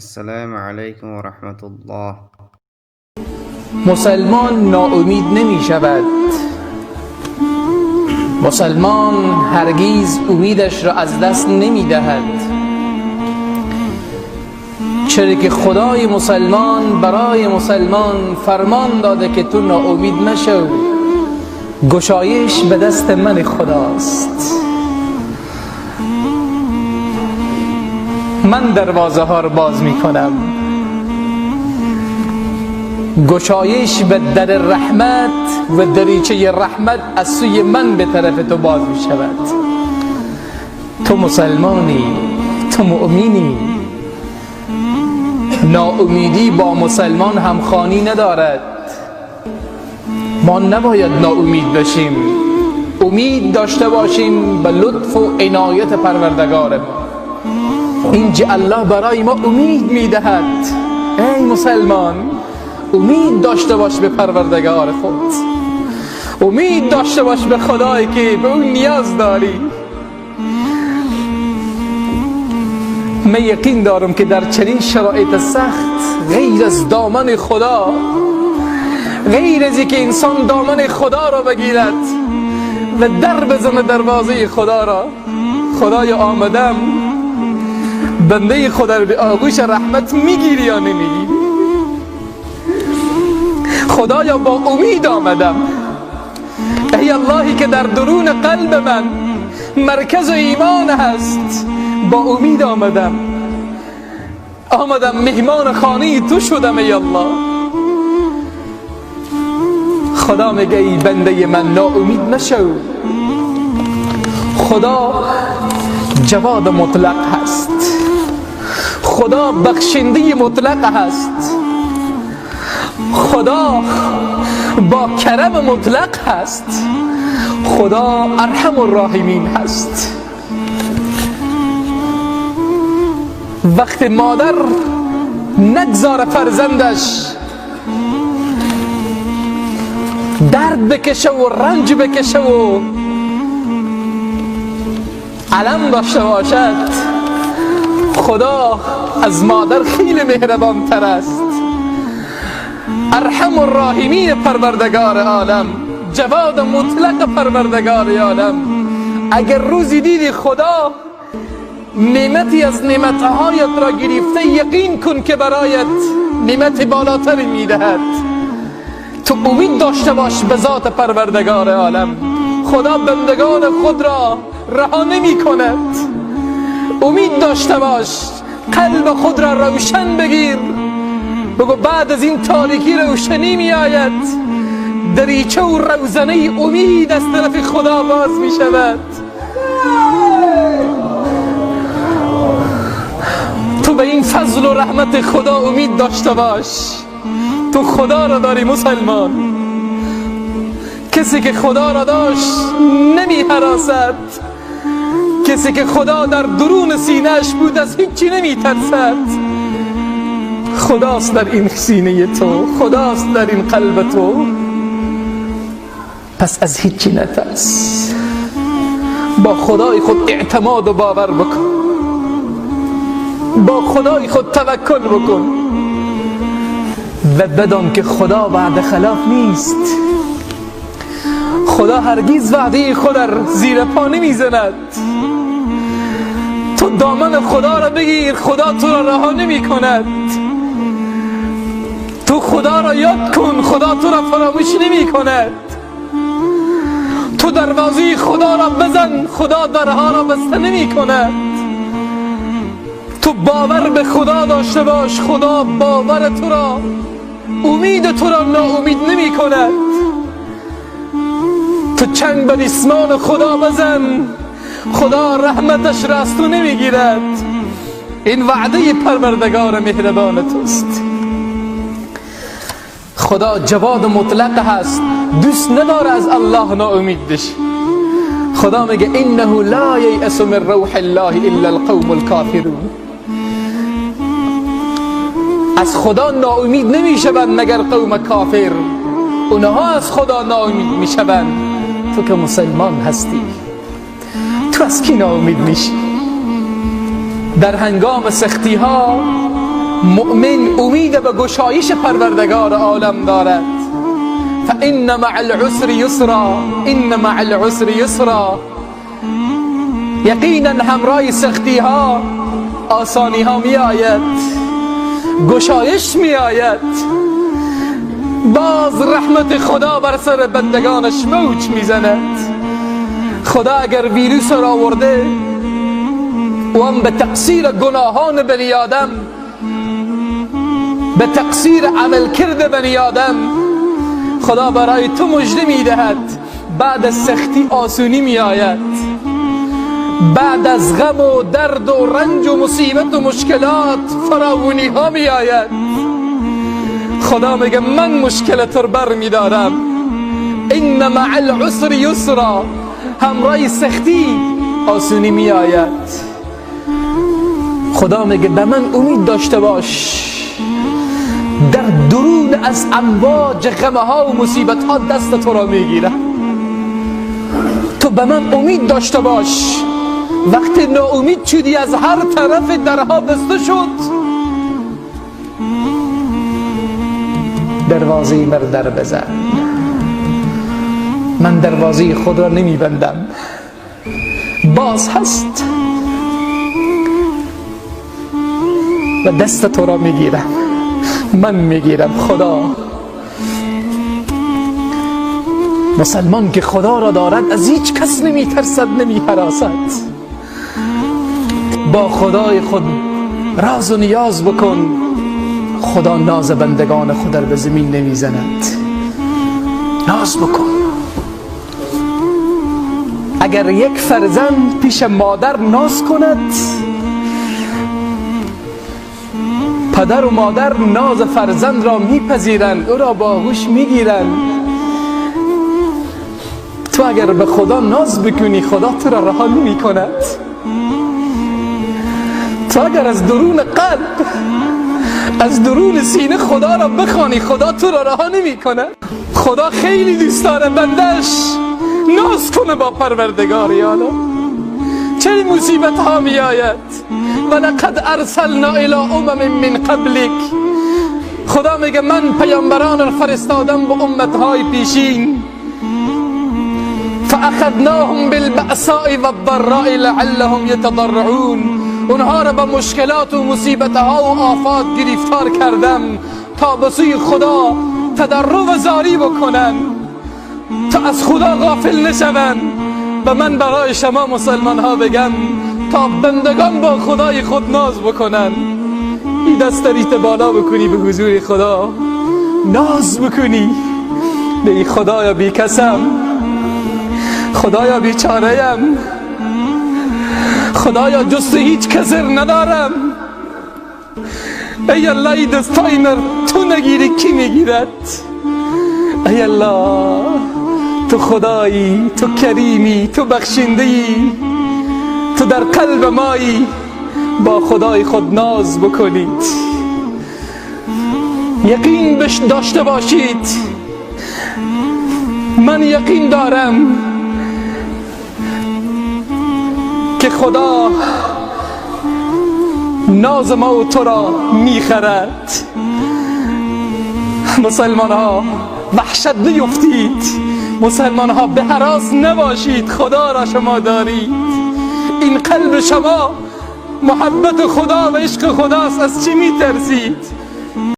Ассалому алайкум ва раҳматуллоҳ. Мусалмон ноумид намешавад. Мусалмон ҳаргиз умедашро аз даст намедиҳад, чаро ки Худои мусалмон барои мусалмон фармон дода ки ту ноумид машав, гушоиш ба дасти ман Худост. Ман дарвозаҳоро боз мекунам. Гушоиш ба дари раҳмат ва даричаи раҳмат аз сӯи ман ба тарафи ту боз мешавад. Ту мусалмонӣ, ту муъминӣ. Ноумидӣ бо мусалмон ҳамхонӣ надорад. Мо набояд ноумид бошем, умид дошта бошем ба лутфу инояти Парвардигори мо. Инҷа Аллоҳ барои мо умид медиҳад. Эй мусалмон, умид дошта бош ба Парвардигори худ, умид дошта бош ба Худое ки ба ӯ ниёз дорӣ. Ман яқин дорам ки дар чунин шароити сахт ғайр аз домани Худо, ғайр аз инки инсон домани Худоро бигирад ва дар бизанад дарвозаи Худоро, Худоё омадам, бандаи худро ба оғӯши раҳмат мегирӣ ё намегирӣ? Худоё бо умид омадам. Эй Аллоҳе ки дар даруни қалби ман маркази имон ҳаст, бо умид омадам, омадам меҳмони хонаи ту шудам. Эй Аллоҳ, Худо мегӯяд: эй бандаи ман, ноумид машав. Худо ҷаводи мутлақ ҳаст, Худо бахшандаи мутлақ ҳаст, Худо бо карами мутлақ ҳаст, Худо арҳамурроҳимин ҳаст. Вақте модар нагзора фарзандаш дард бикашаву ранҷ бикашаву алам дошта бошад, Худо аз модар хеле меҳрабонтар аст. Арҳамурроҳимин Парвардигори олам, ҷаводи мутлақи Парвардигори олам. Агар рӯзе дидӣ Худо неъмате аз неъматҳоят ро гирифта, яқин кун ки бароят неъмати болотаре медиҳад. Ту умид дошта бош ба зоти Парвардигори олам. Худо бандагони худро раҳо намекунад. Умид дошта бош, қалби худро равшан бигир. Бигӯ баъд аз ин торикӣ равшанӣ меояд. Дарича ву равзанаи умид аз тарафи Худо боз мешавад. Ту ба ин фазлу раҳмати Худо умид дошта бош. Ту Худоро дорӣ мусалмон. Касе ки Худоро дошт намеҳаросад. Касе ки Худо дар даруни синааш буд аз ҳеҷ намитарсад. Худост дар ин синаи ту, Худост дар ин қалби ту. Пас аз ҳеҷ натарс, бо Худои худ эътимоду бовар бикун, бо Худои худ таваккул бикун ва бидон ки Худо ваъда хилоф нест. Худо ҳаргиз ваъдаи худро зери по намезанад. Ту домани Худоро бигир, Худо туро раҳо намекунад. Ту Худоро ёд кун, Худо туро фаромӯш намекунад. Ту дарвозаи Худоро бизан, Худо дарҳоро баста намекунад. Ту бовар ба Худо дошта бош, Худо бовари туро, умиди туро ноумид намекунад. Ту чанг ба рисмони Худо бизан, Худо раҳматашро аз ту намегирад. Ин ваъдаи Парвардигори меҳрабони туст. Худо ҷаводи мутлақ ҳаст, дӯст надорад аз Аллоҳ ноумид бишӣ. Худо мегӯяд: иннаҳу ла яйасу мин равҳи ллоҳи илла алқавму алкофирун. Аз Худо ноумид намешаванд магар қавми кофир. Онҳо аз Худо ноумид мешаванд. Ту ки мусалмон ҳастӣ, ту аз кӣ ноумид мешӣ? Дар ҳангоми сахтиҳо مؤمن امید به گشایش پروردگار عالم دارد. فان مع العسر یسرا، ان مع العسر یسرا. یقینا همراه سختی ها آسانی ها می آید، گشایش می آید. باز رحمت خدا بر سر بندگانش موج میزند. خدا اگر ویروس را آورده و هم به تقصیر گناهان بنی آدم، به تقصیر عملکرد بنی آدم، خدا برای تو مژده میدهد بعد از سختی آسونی میآید، بعد از غم و درد و رنج و مصیبت و مشکلات فراوانی ها میآید. خدا میگه من مشکلت رو بر میدارم. ان مع العسر یسرا، همراه سختی آسونی میآید. خدا میگه به من امید داشته باش، در درون از امواج غمها و مصیبت ها دست تو را میگیرم. تو به من امید داشته باش. وقتی ناامید شدی از هر طرف درها بسته شد، دروازه بر در بزن. من دروازه خود را نمیبندم، باز هست و دست تو را میگیرم، من میگیرم. خدا مسلمان که خدا را دارد از هیچ کس نمیترسد، نمیهراسد. با خدای خود راز و نیاز بکن، خدا ناز بندگان خود را به زمین نمیزند. ناز بکن. اگر یک فرزند پیش مادر ناز کند، پدر و مادر ناز فرزند را میپذیرند، او را با آغوش میگیرند. تو اگر به خدا ناز بکنی، خدا تو را رها نمی کند. تو اگر از درون قلب، از درون سینه خدا را بخوانی، خدا تو را رها نمی کند. خدا خیلی دوست داره بندش ناز کنه با پروردگار عالم. چه مصیبت ها می آید. ولقد ارسلنا الی امم من قبلک. خدا میگه من پیامبران را فرستادم به امتهای پیشین. فاخذناهم بالبأساء والضراء لعلهم یتضرعون. اونها را به مشکلات و مصیبت ها و آفات گرفتار کردم تا به سوی خدا تضرع و زاری بکنن، تا از خدا غافل نشوند. و من برای شما مسلمان ها بگم تا بندگان با خدای خود ناز بکنن. این دست ریت بالا بکنی به حضور خدا، ناز بکنی، بگی خدایا بی کسم، خدایا بیچاره‌ام، خدایا جز هیچ کس ندارم. ای الله ای دستای من تو نگیری کی میگیرد؟ ای الله تو خدایی، تو کریمی، تو بخشنده‌ای، تو در قلب مایی. با خدای خود ناز بکنید، یقین داشته باشید. من یقین دارم که خدا ناز ما و تو را میخرد. مسلمان ها وحشت نیفتید، مسلمان ها به هراس نباشید، خدا را شما دارید. این قلب شما محبت خدا و عشق خداست، از چی میترسید؟